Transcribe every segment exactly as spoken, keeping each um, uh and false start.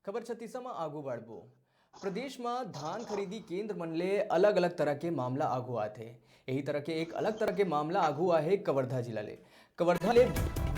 खबर छत्तीसा म आगू बढ़बो। प्रदेश म धान खरीदी केंद्र मन ले अलग-अलग तरह के मामला आगू आथे। यही तरह के एक अलग तरह के मामला आगू आहे कवर्धा जिला ले। कवर्धा ले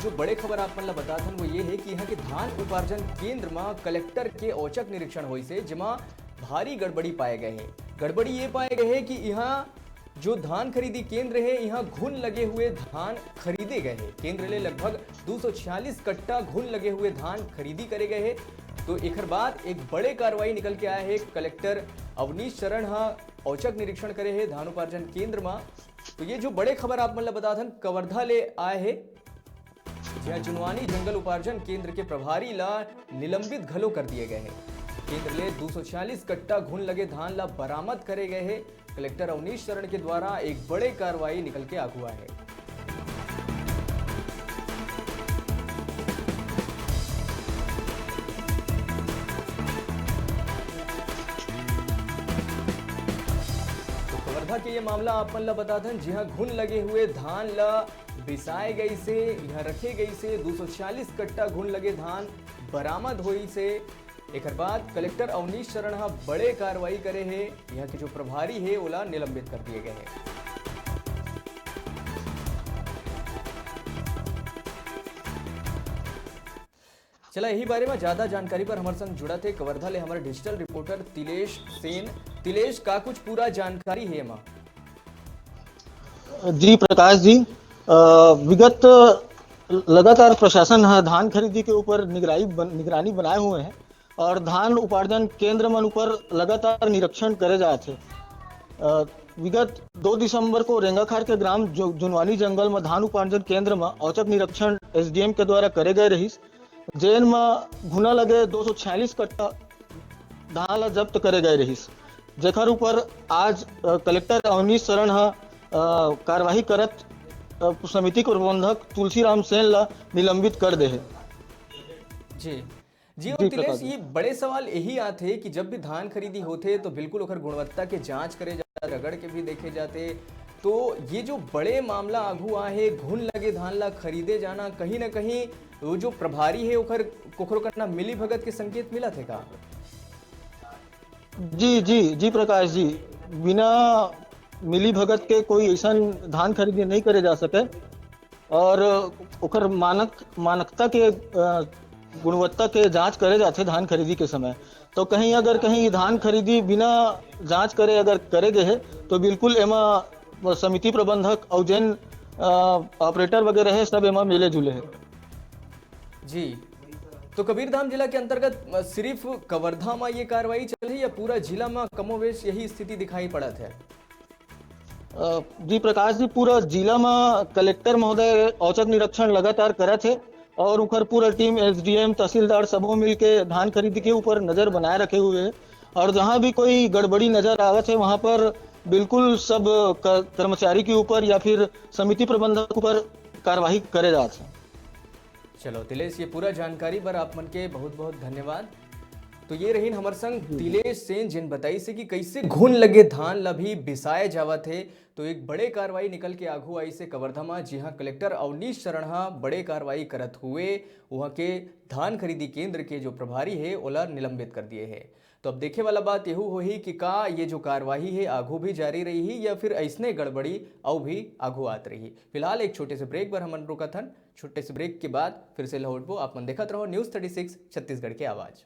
जो बड़े खबर आप मन ल बतात हन, वो ये हे कि यहाँ के धान उपार्जन केंद्र म कलेक्टर के औचक निरीक्षण होइस हे, जेमा भारी गड़बड़ी पाए गए हे। गड़बड़ी ये पाए गए हे कि यहाँ जो धान खरीदी केंद्र हे, यहाँ घुन लगे हुए धान खरीदे गए हे। केंद्र ले लगभग दो सौ छियालीस कट्टा घुन लगे हुए धान खरीदी करे गए हे। तो एकर बाद एक बड़े कार्रवाई निकल के आए हे। कलेक्टर अवनीश शरण ह औचक निरीक्षण करे हे धान उपार्जन केंद्र म। तो ये जो बड़े खबर आप मन ल बतात हन, कवर्धा ले आए हे, जिहां जुनवानी जंगल उपार्जन केंद्र के प्रभारी ला निलंबित घलो कर दिए गए हे। केंद्र ले दो सौ छियालीस कट्टा घुन लगे धान ला बरामद करे गए हे। कलेक्टर अवनीश शरण के द्वारा एक बड़े कार्रवाई निकल के आगू आए हे। तो कवर्धा के ये मामला आप मन ला बतात हन, जिहां घुन लगे हुए धान ला बिसाए गइस हे, यहाँ रखे गइस हे। दो सौ छियालीस कट्टा घुन लगे धान बरामद होइस हे। एकर बाद कलेक्टर अवनीश शरण ह बड़े कार्रवाई करे हे, यहाँ के जो प्रभारी हे, ओला निलंबित कर दिए गए हे। चला, यही बारे में ज्यादा जानकारी पर हमर संग जुड़त हे कवर्धा ले हमर डिजिटल रिपोर्टर तिलेश सेन। तिलेश, का कुछ पूरा जानकारी हे एमा? जी प्रकाश जी, अ, विगत लगातार प्रशासन ह धान खरीदी के ऊपर निगरानी बन-, निगरानी बनाए हुए हैं और धान उपार्जन केंद्र मन ऊपर लगातार निरीक्षण करे जात हे। अ, विगत दो दिसंबर को रेंगाखार के ग्राम जु-, जुनवानी जंगल में धान उपार्जन केंद्र में औचक निरीक्षण एसडीएम के द्वारा करे गए रहिस, जेन म घुना लगे दो सौ छियालीस कट्टा धान ला जब्त करे गए रहिस, जेकर ऊपर आज, अ, कलेक्टर अवनीश शरण ह, अ, कार्यवाही करत, अ, समिति के प्रबंधक तुलसीराम सेन ला निलंबित कर दे हे। जी, जी, और जी, तिलेश, प्रकाश जी। ये बड़े सवाल यही आथे कि जब भी धान खरीदी होथे, तो बिल्कुल ओकर गुणवत्ता के जांच करे जाथे, रगड़ के भी देखे जाथे। तो ये जो बड़े मामला आगू आए हे, घुन लगे धान ला खरीदे जाना, कहीं ना कहीं वो जो प्रभारी हे, ओकर कोखरो करना मिली भगत के संकेत मिलत हे का? जी, जी, जी, प्रकाश जी, बिना मिली भगत के कोई ऐसन धान खरीदी नहीं करे जा सके और ओकर मानक, मानकता के, अ, गुणवत्ता के जांच करे जाथे धान खरीदी के समय। तो कहीं अगर कहीं धान खरीदी बिना जांच करे अगर करे गए हे, तो बिल्कुल एमा समिति प्रबंधक और जेन, अ, ऑपरेटर वगैरह हे, सब एमा मिले जुले हे। जी, तो कबीरधाम जिला के अंतर्गत, अ, सिर्फ कवर्धा म ये कार्रवाई चल रही या पूरा जिला म कमोवेश यही स्थिति दिखाई पड़त हे? अ, जी प्रकाश जी, पूरा जिला म कलेक्टर महोदय औचक निरीक्षण लगातार करत हे और उनकर पूरा टीम, एसडीएम, तहसीलदार सबो मिलके धान खरीदी के ऊपर नजर बनाए रखे हुए हे और जहां भी कोई गड़बड़ी नजर आवत हे, वहां पर बिल्कुल सब क-, कर्मचारी के ऊपर या फिर समिति प्रबंधक ऊपर कार्यवाही करे जात हे। चलो तिलेश, ये पूरा जानकारी बर आप मन के बहुत बहुत धन्यवाद। तो ये रहीन हमर संग जी। तिलेश सेन, जिन बताइस हे कि कैसे घुन लगे धान ला भी बिसाए जावत हे। तो एक बड़े कार्रवाई निकल के आगू आइस हे कवर्धा म, जिहां कलेक्टर अवनीश शरण ह बड़े कार्रवाई करत हुए वहां के धान खरीदी केंद्र के जो प्रभारी हे, ओला निलंबित कर दिए हे। तो अब देखे वाला बात यहू होही कि का ये जो कार्यवाही हे आगू भी जारी रही या फिर ऐसने गड़बड़ी अउ भी आगू आत रही। फिलहाल एक छोटे से ब्रेक बर हमन रुकत हन। छोटे से ब्रेक के बाद फिर से लौटबो। आप मन देखत रहो न्यूज़ थर्टी सिक्स छत्तीसगढ़ के आवाज़।